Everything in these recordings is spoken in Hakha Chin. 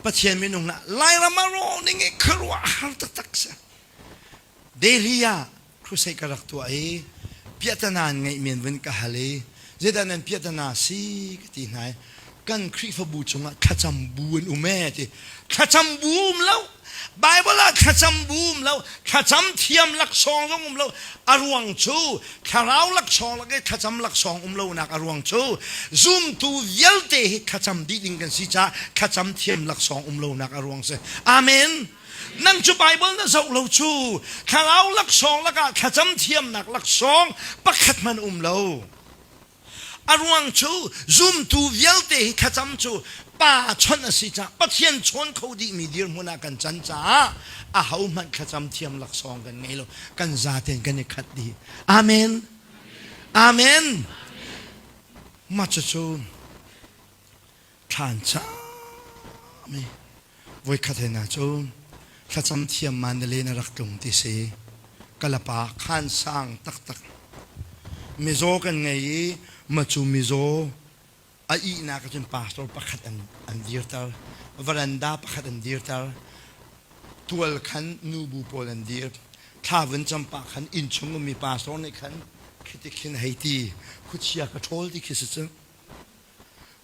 Pathian minung hna Lairam a rawh ning i khuaruah har taktak si. Delhi ah crusade ka rak tuah i piahtana an ngeih men vun ka hal i zeidah nan piahtana si ka ti hna i kan Khrihfabu chungah thlacam bu an um ee ti. Thlacam bu um lo. Bible ah thlacam bu um lo. Thlacam thiam laksawng zong um lo. A ruang cu thlarau laksawng lak i thlacam laksawng um lonak a ruang cu zumtu vialte hi thlacam dih ding kan si caah thlacam thiam laksawng um lonak a ruang si. Amen. Nang cu Bible na zoh lo cu thlarau laksawng lakah thlacam thiamnak laksawng pakhat hmanh um lo. A ruang cu zumtu vialte hi thlacam cu pa chawnh a si caah Pathian chawn kho dihmi dirhmun ah kan can caah ahohmanh thlacam thiam laksawng kan ngei lo. Kan zaten kan i khat dih. Amen. Amen. Mah cucu thlan cami voikhat he na cu thlacam thiam Mandalay na rak tlung ti si kalapa khan sang taktak mizaw kan ngei i macu mizaw a ihnak ahcun pastor pakhat an an dirter varanda pakhat an dirter tual khan nubu pawl an dir thla vun campa khan innchung ummi pastor nih khan khiti khin hei ti khuachia ka ṭhawl ti khi si cu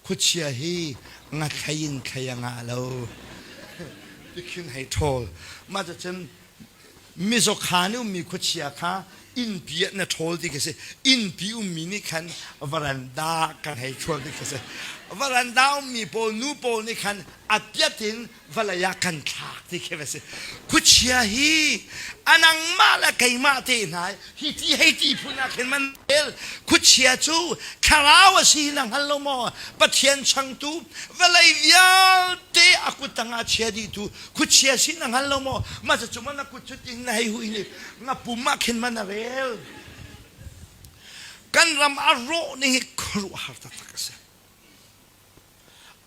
Khuachia hi ngathlei in thlei a ngah lo. Tikhin hei ṭhawl. Mah cucun mizaw khaan i ummi khuachia kha innpi ah na ṭhawl ti khi si. Innpi ummi nih khan varanda kan hei ṭhawl ti khi si. Varanda ummi pawl nu pawl nih khan a piat in vawlei ah kan thlak ti khi va si. Khuachia hi a nangmah le keimah te hna hi ti hei ti phun ah khin man rel. Khuachia cu thlarau a si na hngal lo maw? Pathian changtu vawlei vialte a kut tangah chia dihtu khuachia si na hngal lo maw? Mah cu man a kut cu tin na hei hui ni nga pum ah khin man a rel. Kan ram a rawh ning hi khuaruahhar taktak a si.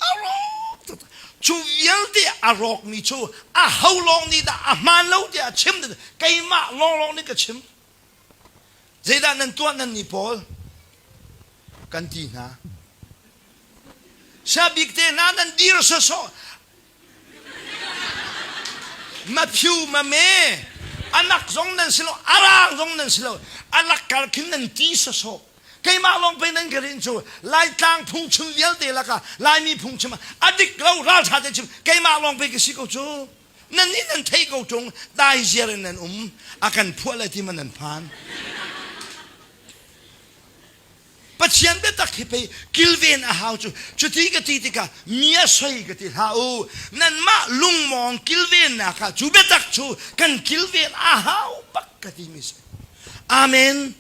A rawk taktak. Cu vialte a rawkmi cu a ho lawng nih dah a hmaan lo tiah a chim keimah lawnglawng nih ka chim. Zeidah nan tuah nan nih pawl? Kan ti hna. Siabik te hna nan dir sawsawh. Matthew mame anak zong nan si lo arang zong nan si lo alak kar khin nan ti sawsawh keimah lawng pei nan ka rin cu Laitlang phungchim vialte lakah Laimi phungchim a dik lo ralṭha te chim keimah lawng pei ka si ko cu nan nih nan theih ko ṭung dai ziar in nan um a kan phuah le ti ma nan phan Pathian biatak hi pei kilven a hau cu cuti ka ti tikah mi a soi ka ti hlah u nanmah lungmawng kilvennak ah cu biatak cu kan kilven a hau bak ka timi si amen.